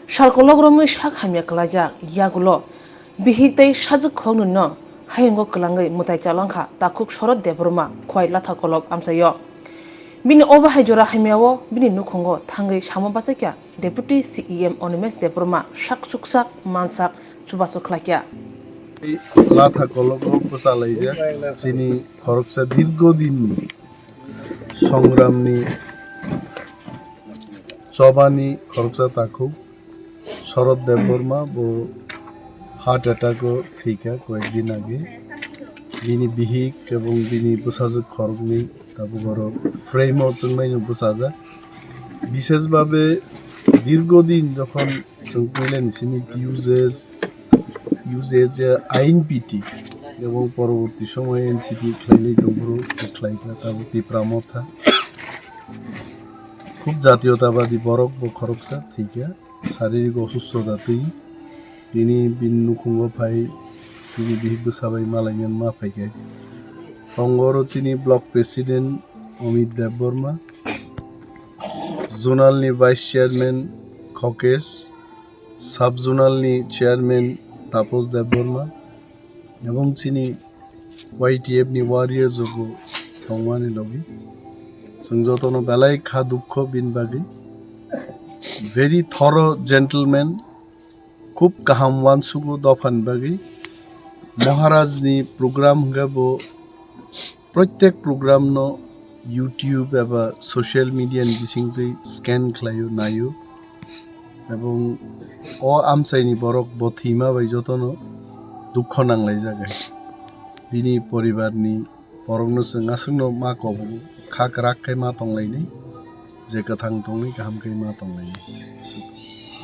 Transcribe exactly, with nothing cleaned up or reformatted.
Sal kolok romwi sak hamya kwlaijak yagulo bihik tei sajwk khoroknwino hayungo kwlangwi mwtai chalangkha takhuk Sorot Debbarma Khwai Latha Kolok amchaio. Bini o bahai jora hamyao bini nukhungo thangwi samo bachaikha Deputy C E M Animesh Debbarma sak chuksak mansak chubachu khlaikha. Latha Kolok bwchalaijak chini khoroksa dirgo dinni songramni chobani khoroksa takhuk Sorot Debbarma, bo heart attack o thwikha koyek din age. Bini bihik ebong bini bwsajwk khoroknwi tabuk oro frame o chwngnaino bwchajak. Bishesh bhabe dirgo din jokhon chwng puilani simi P U J S, P U J S je I N P T ebong poroborti somoy N C T khlainai tongphuru khlaikha tabuk Tipra Motha. Khub jatiyotabadi borok bo khoroksa thwikha, saririk osustota twi. Tini bini nukhungo phai, bini bihik bwsa bai malainani ma phaikha. Tongo oro chini block president Amit Debbarma, zonal ni vice chairman Khokesh, sub zonal ni chairman Taposh Debbarma, ebong chini Y T F ni warriors rokbo tongmani logi. Chwng jotono belai kha dukho bini bagwi. Very thorough gentleman, khub kaham uansugo dophani bagwi. Maharaj ni program hwnkhe bo protek program no YouTube eba social media ni bisingtwi scan khlaio, naio. Ebong o amchaini borok bo thwima bai jotono dukho nanglaijak hai. Bini poribarni borokno chwng aswkno ma kobogo, kha kwrak khe ma tonglainai, je kwthang tongwi kaham khe ma tonglainai.